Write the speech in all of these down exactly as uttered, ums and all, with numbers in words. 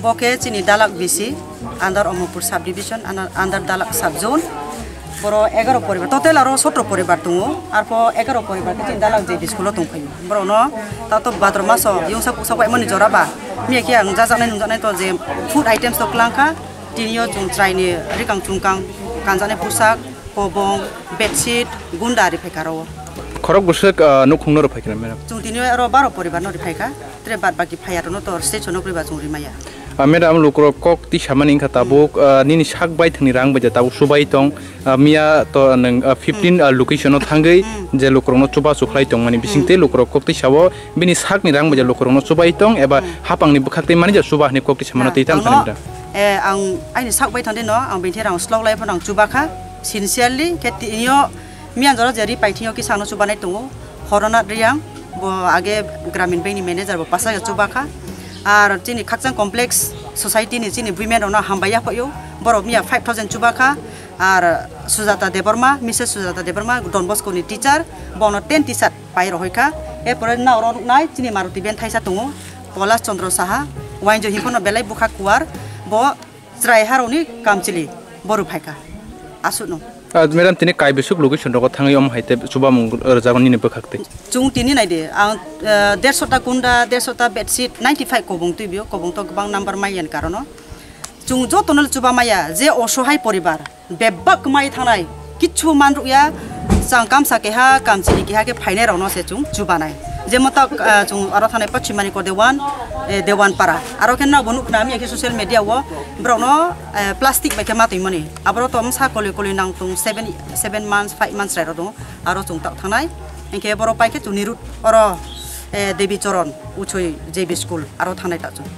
Bo khe chini Dalak B C, under Omorpur sub division, under, under Dalak sub zone. Boro egaroh poribar, total aro sotro poribar tongo. Arpho egaroh poribar khe chini Dalak J B school o tong phaio. Borokno tato bhadra maso yungsa kuksa paimani jora ba. Miya khe ang jajaknai nungjaknai to je food items to kwlang kha. Tini o chwng chwraini rikang chwngkang kanjaknai pusak, kobong, bedsheet, gunda ari phaikha aro. Khorok bwswk, ah, nukhungno rw phaikha na, madam? Chwng tini aro baro poribarno rw phaikha. Tere bad baki phaiya rokno tor station o kwrwi ba chwng rimaya. Ah, madam, lukurok kok tisamani wngkha tabuk, ah, nini sak baithangni rang bai da tabuk chubai tong, ah, miya to nwng, ah, fifteen, ah, location o thangwi je lukurokno chubachu khlai tongmani bisingtwi lukurok kok tisao bini sakni rang bai da lukurokno chubai tong eba hapangni bwkhaktwi mani ja chuba hwnwi kok tisamano twi tamo thani madam? Eh, ang aini sak baithangdino ang bini thai rang slok lai phano ang chubakha sincerely khe tinio. Miyan jora je ri paithingyo kisa ano chubanai tongo, Horona Riyang, bo age Gramin Bank ni manager, bo pasa ya chubakha. Ar chini Khakchang Complex Society ni chini women rokno hambai yaphaio, borok miya five thousand chubakha. Ar Sujata Debbarma, Missus Sujata Debbarma, Don Bosco ni teacher, bono ten T-shirt pai rohoi kha. Erpore nao oro nuknai chini Maruti ben thaisa tongo, Polash Chandra Saha, Wainjo himphano belai bwkha kuar, bo chwrai haroni kamchili boru phaikha. Asukno. Ah, madam, tini kaibisuk location rogo thangwi om hai te chubamung rwjago nini bwkhak twi? Chwng tini nai de, ang, ah, dershota kunda, dershota bedsheet, ninety five kobong twi bio, kobong to kwbang number mai yen karono. Chwng jotono chuba maya, je osohai poribar, bebak kwmai thangnai, kichu man rukya, chang kamsa keha, kamchini keha khe phainai rokno se chwng chubanai. Jemon ta, ah, chwng aro thangnai Pachimani ko Dewan, eh, Dewan Para. Aro khe nabo nukna ami khe social media o borokno, eh, plastic bai khe ma twi mani. Aboro to msa koli koli nang tung seven, seven months, five months rai rok tongo. Aro chwng tak thangnai. Hinkhe borok pai khe chwng ni route oro, eh, Devi Choron, Uchoi J B school, aro thangnai ta chwng.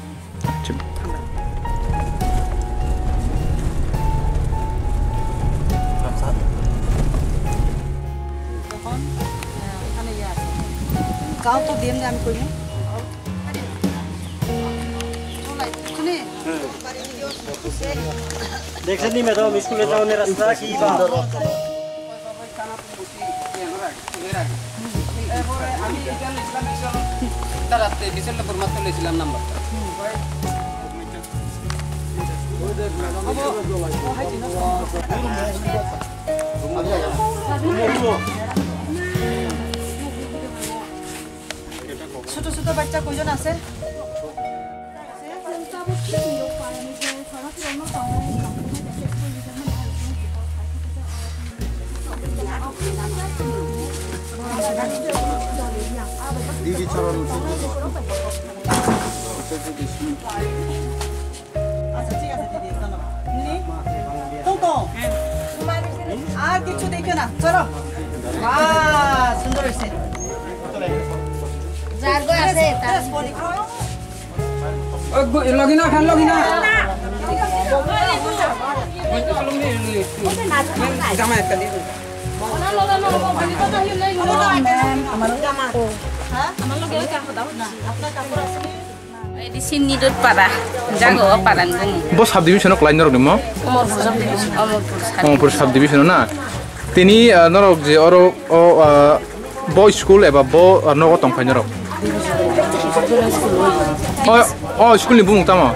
দেখছেন নি ম্যাডাম, স্কুলে যাওয়ার রাস্তা কি বা? এরপরে আমি এটা লিখলাম বিশাল, তার রাত্রে বিশাল নম্বর মাত্র লিখলাম নাম্বারটা। ছোট ছোট বাচ্চা কয়জন আছে? আচ্ছা, ঠিক আছে দিদি, ধন্যবাদ। নি? টুকু। আর কিছু দেখে না, চলো। বাহ, সুন্দর হয়েছে। যার গো আছে, তার। Yes, বডি করো। ওই গো, লগিনা খান, লগিনা। জামা একটা দিয়ে দিন। হ্যাঁ? Edi Sinni Dut para, jaga o para ni bumu. Bo subdivision o kwlai norok ni mo? Omorpur subdivision. Omorpur sub. Omorpur subdivision o na? Tini, ah, norok je oro o, ah, bo school eba bo, ah, nogo tongphai norok? O, o school ni bumung tamo?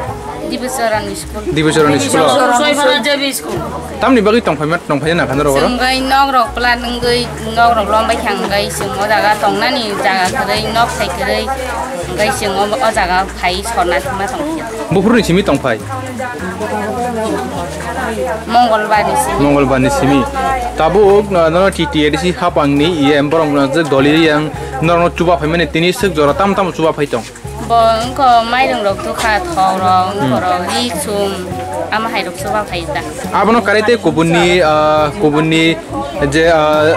Dibichorani school. Dibichorani school o? Soibana J B school. Tamni bagwi tongphai ma, tongphai na kha norok oro? Chwng bai nok rok plan wngwi nok rok lom bai kha wngwi chwng o jaga tongnani jaga kwrwi nok thai kwrwi wngwi chwng o, o jaga phai sorna thangma tongphia. Buphuruni simi tongphai? Mongolbar ni simi. Mongolbar ni simi. Tabuk, no, no, T T A D C hapang ni E M borok no je doli yang norok no chuba phai mani tini swk jora tam tam chuba phai tong. Bo wngkho mairung rok dukha, thok rok, wngkho rok, ri chum, ama hai rok chuba phai ta. Abono karai tei kubun ni, ah, kubun ni je, ah,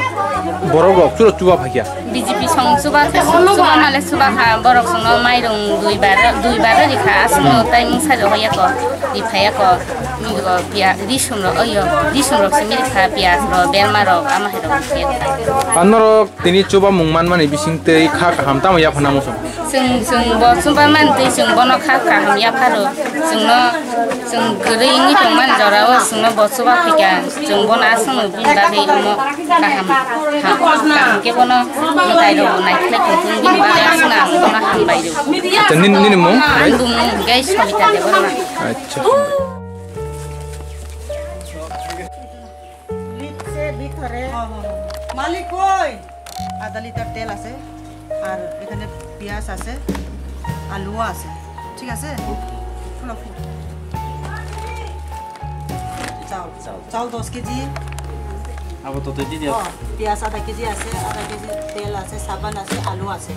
borok rok churo chuba phai kha. B J P song chuba kha, chuba male chuba kha, borok song no mairung dui bar, dui bar ri kha, aswk no tai mungsa rok ya ko, ri phai ya ko, ni ko pia, ri sum rok, oyo, ri sum rok simi ri kha, piyaj rok, berma rok, ama hai rok ri kha. Anorok Tini chuba mung manmani bising tei kha kaham tamo yaphana muchung. Chwng, chwng bo chuba man tei chwng bono kha kaham yapharo. Chwngno, chwng kwrwi wngwi tongmani jorao chwngno bo chuba phaikha. Chwng bono aswkno bini bagwi omo kaham, ha, kaham khe bono mwtai rok naikhlai tongthung bini bagwi aswkno ang bono hambai rw. Acha, nini, nini mung? Ang bumung hwnkhe Sobita Debbarma. Acha. লিখছে ভিতরে। হ্যাঁ, হ্যাঁ, হ্যাঁ। মালিক কই? আধা লিটার তেল আছে, আর এখানে পেঁয়াজ আছে, আলুও আছে, ঠিক আছে? খোলো, খোলো। চাউল, চাউল। চাউল দশ কেজি। আপাতত এটি দিয়ে। হ্যাঁ, পেঁয়াজ আধা কেজি আছে, আধা কেজি তেল আছে, সাবান আছে, আলু আছে।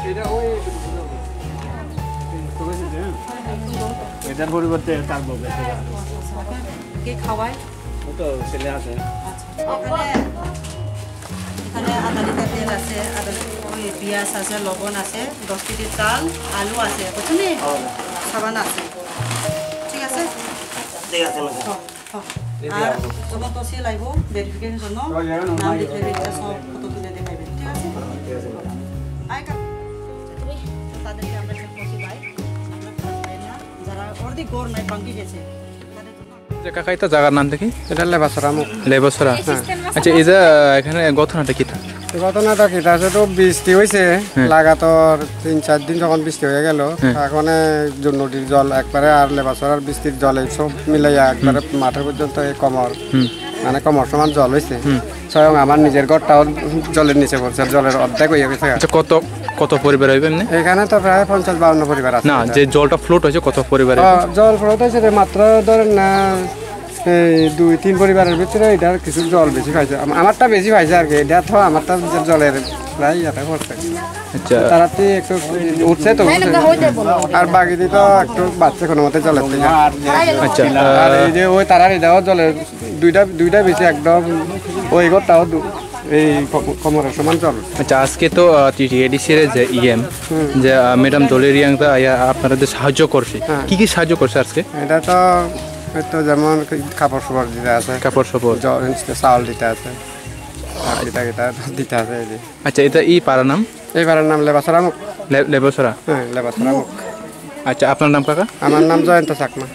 এটা ওই এটার পরিবর্তে তার বউ গেছে। কে খাওয়ায়? ও তো ছেলে আছে। আচ্ছা, এখানে, এখানে আধা লিটার তেল আছে, আধা লিটার ওই পেঁয়াজ আছে, লবণ আছে, দশ কেজি চাল, আলু আছে, বুঝছো নি? সাবান আছে, ঠিক আছে? ঠিক আছে, ম্যাডাম। হ্যাঁ। আর যখন তো সিল আইবো, ভেরিফিকেশন জন্য নাম লিখাইবে, এটা সব ফটো তুলে দেখাইবে, ঠিক আছে? আয় কা-, তাদেরকে আমরা হেল্প করছি ভাই, আমরা ক্লাস ফাইভ না, যারা অর্ধেক ঘর নাই, ভাঙ্গি গেছে, তাদের জন্য আমরা Je kaka, ita jagar nam ta ki? এটা লেবাসরা মুখ। লেবাসরা। হ্যাঁ। আচ্ছা, এই যে, আহ, এখানে ঘটনাটা কিতা? ঘটনাটা কিতা আছে, তো বৃষ্টি হইছে, হ্যাঁ। লাগাতার তিন চার দিন যখন বৃষ্টি হয়ে গেল, হ্যাঁ। এখন এই যে নদীর জল একবারে আর লেবাসরার বৃষ্টির জলে সব মিলাইয়া একবারে হুম। মাঠের পর্যন্ত এই কোমর, হুম। মানে কোমর সমান জল হইছে। হুম। স্বয়ং আমার নিজের ঘরটাও জলের নিচে পড়ছে, জলের অর্ধেক হয়ে গেছে। আচ্ছা, কত, কত পরিবার হইবে এমনি? এখানে তো প্রায় পঞ্চাশ বাউন্ন পরিবার আছে। না, যে জলটা ফ্লোট হয়েছে, কত পরিবার হইবে? আহ, জল ফ্লোট হয়েছে যে মাত্র ধরেন না, এই দুই তিন পরিবারের ভিতরে এটার কিছু জল বেশি পাইছে। আম-, আমারটা বেশি পাইছে আর কি। এটা তো আমারটা যে জলের প্রায় ইয়েটা করছে। আচ্ছা। তারা তো একটু উঠছে তো, উঠছে। আর বাকি দিয়ে তো একটু বাঁচছে কোনো মতে জলের থেকে। আচ্ছা, আর এই আহ, যে ওই তারার এটাও জলের দুইটা, দুইটা বেশি একদম ওই ঘরটাও দু-, এই ক-, কোমরের সমান জল। আচ্ছা, আজকে তো, আহ, টিটিএডিসি র যে ইএম, হুম। যে, আহ, ম্যাডাম দোলেরিয়াং তা আয়া আপনারা যে সাহায্য করছে, হ্যাঁ। কি কি সাহায্য করছে আজকে? এটা তো, এই তো যেমন কাপড় চোপড় দিতে আছে। কাপড় চোপড়। জ-, চাউল দিতে আছে। আর কিতা কিতা দিতে আছে এই যে। আচ্ছা, এটা ই পাড়ার নাম? এই পাড়ার নাম লেবাসরা মুখ। লে-, লেবাসরা? হ্যাঁ, লেবাসরা মুখ। আচ্ছা, আপনার নাম কাকা? আমার নাম জয়ন্ত চাকমা।